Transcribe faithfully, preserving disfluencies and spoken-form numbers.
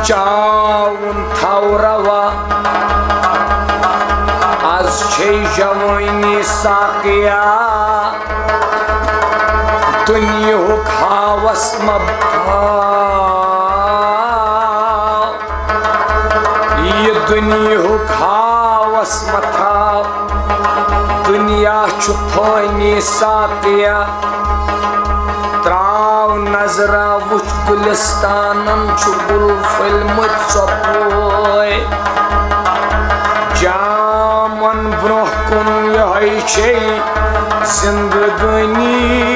چاوُن تھاو روا، از چھے جوٲنی ساقیا، دُنیہُک ہاوس مہ تھاو، یہِ دُنیہُک ہاوس مہ تھاو۔ دُنیا چھُ فٲنی ساقیا، تراو نظرا وُچھ گُلستانن چھُ گُل پھٔلمٕتۍ ژۄپٲے۔ جامن برونٛہہ کُن یِہوٚے چھے زندگٲنی۔